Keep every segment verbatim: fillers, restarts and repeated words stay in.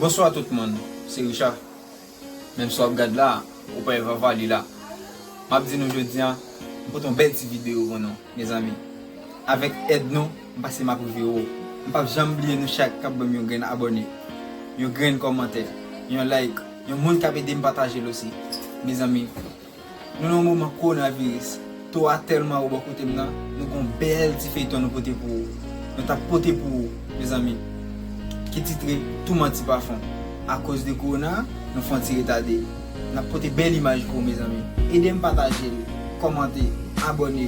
Bonswa tout moun, se Richard. Menm si w ap gad la, ou pa wè Vava li la. M ap di nou jodi a, m pote yon bèl ti videyo pou nou, mezanmi. Avèk èd nou, m panse m ap rive wo. M p ap janm bliye nou chak k ap ban m yon grenn abòne, yon grenn kòmantè, yon like, yon moun k ap ede m pataje l osi. Mezanmi, nou nan yon moman kowonaviris. To a tèlman wo bò kote m nan, nou gon bèl ti feyton nou pote pou ou. Nou t ap pote pou ou, mezanmi. Ki titre Tou manti pa fon. Akoz de kowona, nou fè yon ti retade. N ap pote bèl imaj pou ou, mezanmi. Ede m pataje l, kòmante, abòne.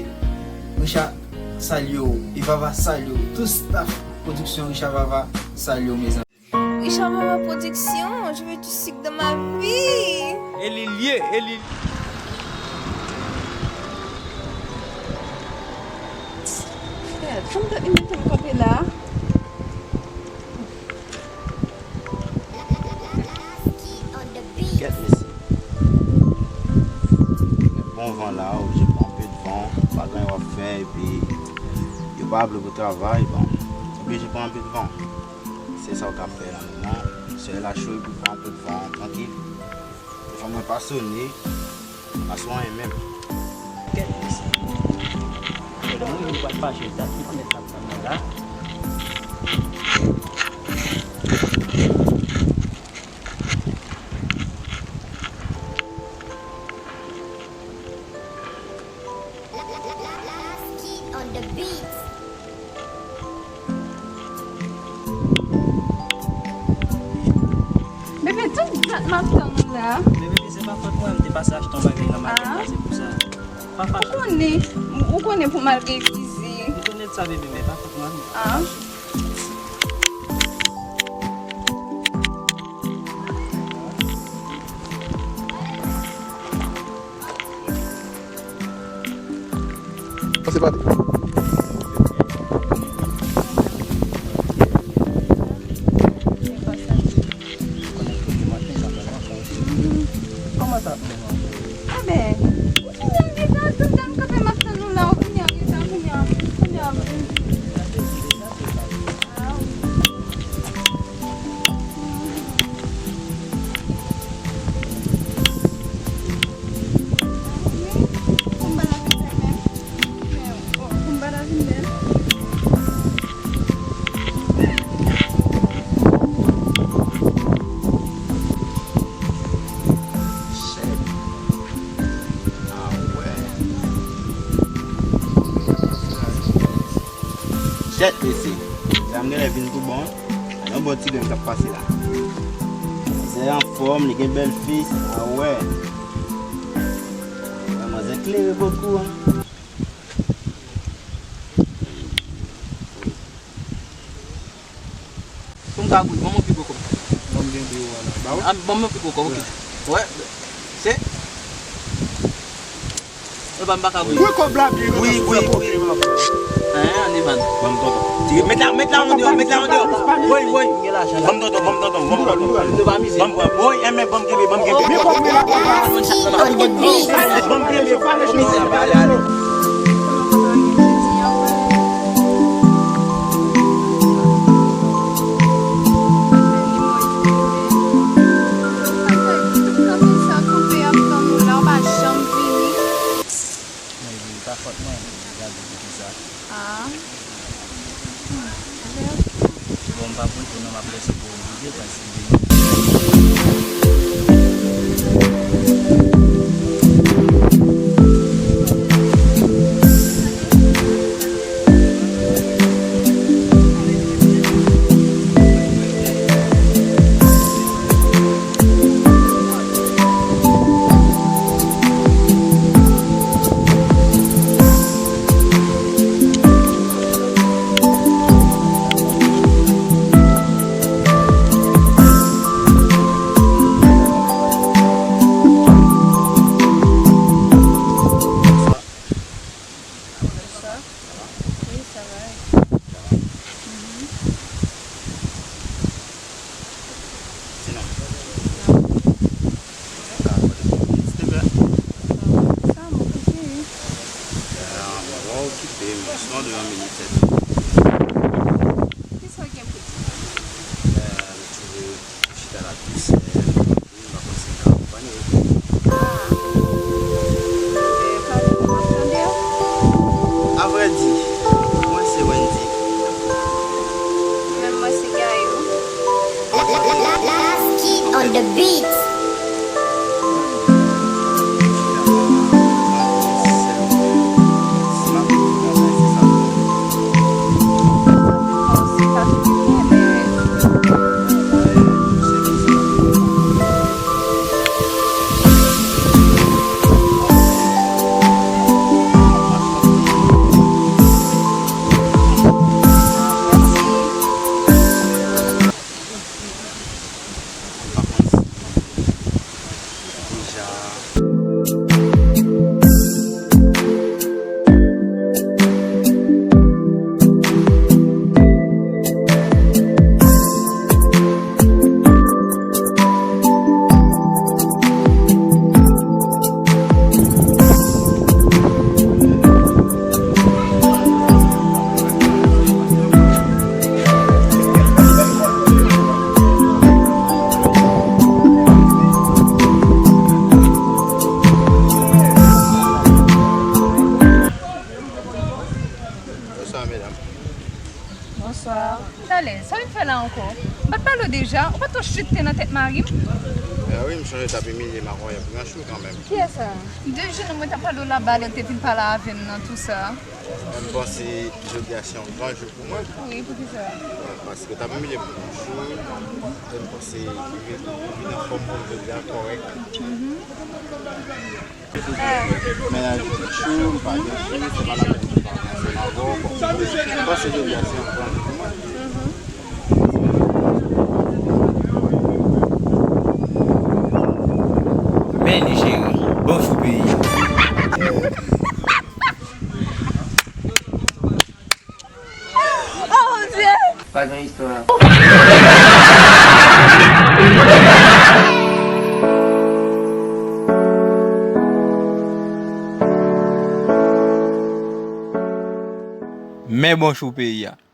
Richard salye w, e Vava salye w. Tout staff pwodiksyon Richard Vava salye w, mezanmi. Richard Vava Production, je veux du sucre dans ma vie. E li l ye, e li l Kèt, fanm dat li mete m kanpe la. Kèt, mesye. Bon van la, oblije pran anpil van, pa gen anyen w ap fè, epi yo pa vle pou travay, bon, oblije pran anpil van. Se sa w ka fè nan moman. Solèy la cho epi pran anpil van, trankil. Telefòn mwen pa sone, pa sou anyen menm. Kèt, mesye. Mwen, mwen pral fache, dat ki fenèt la pran mwen la. Bebe, tout dat m ap tann ou la. Men bebe, se pa fòt mwen, m te pase achte yon bagay nan makèt la, se pou sa. Pa fache. Ou konnen, ou konnen pou m al revize. M konnen sa, bebe, men pa fòt mwen. Ah. Pase pale. Kòman sa ap menm an? Enben, ou di menm deja, tout tan m kanpe m ap tann ou la, ou vini an reta, kounye a, kounye a, ou vini. Shit. Shit, mesye. Sa m genlè vin tou bon. Yon bon ti grenn k ap pase la. Manzè anfòm, li gen bèl fi. Ah wè. Wè, manzè klere bokou, an. Pou m ka gouye, ban m yon pi gwo kòb. Ban m gen de euro la. Ba ou? Ah, ban m yon pi gwo kòb, ok. Wè. Se. E pa m pa ka gouye. Wi, kòb la byen. Wi, wi, wi. Hein, ann, Evan. Ban m tonton. Met la, met la an deyò, met la an deyò. Woy, woy. Ban m tonton, ban m tonton, ban m tonton. Nou pa mize. Ban m pran. Woy, enben, ban m kenbe, ban m kenbe. Men kòb mwen la, kòb la. Ban m kenbe. Misye ap pale ale. Men li pa fòt mwen, gade poukisa. Ah. Hmm, bèl. Bon, m p ap rete non, m ap lese pou ou vide, paske On the beat. Bonswa, medam. Bonswa. Talè, sa w vin fè la ankò? M pa t pale w deja? Ou pa t wè chute nan tèt mari m? Ah wi, m sonje w t ap imilye m ak yon pran chou kanmenm. Kiyès sa? De jenou mwen t ap pale w laba lè l te vin pale avè m nan tou sa. M panse jodi a se yon gran jou pou mwen. Wi, poukisa? Paske w t ap imilye m pran chou, e m panse li vin, li vin anfòm pou m jodi a kòrèk. Mennaj ou chou, m pa gen chou, se pa la pèn pou m pale ansanm avè w. Bon, m panse jodi a se yon gran jou pou mwen. Men li cheri, bon chou peyi. Oh mon Dieu! Pa gen istwa. Men bon chou peyi a.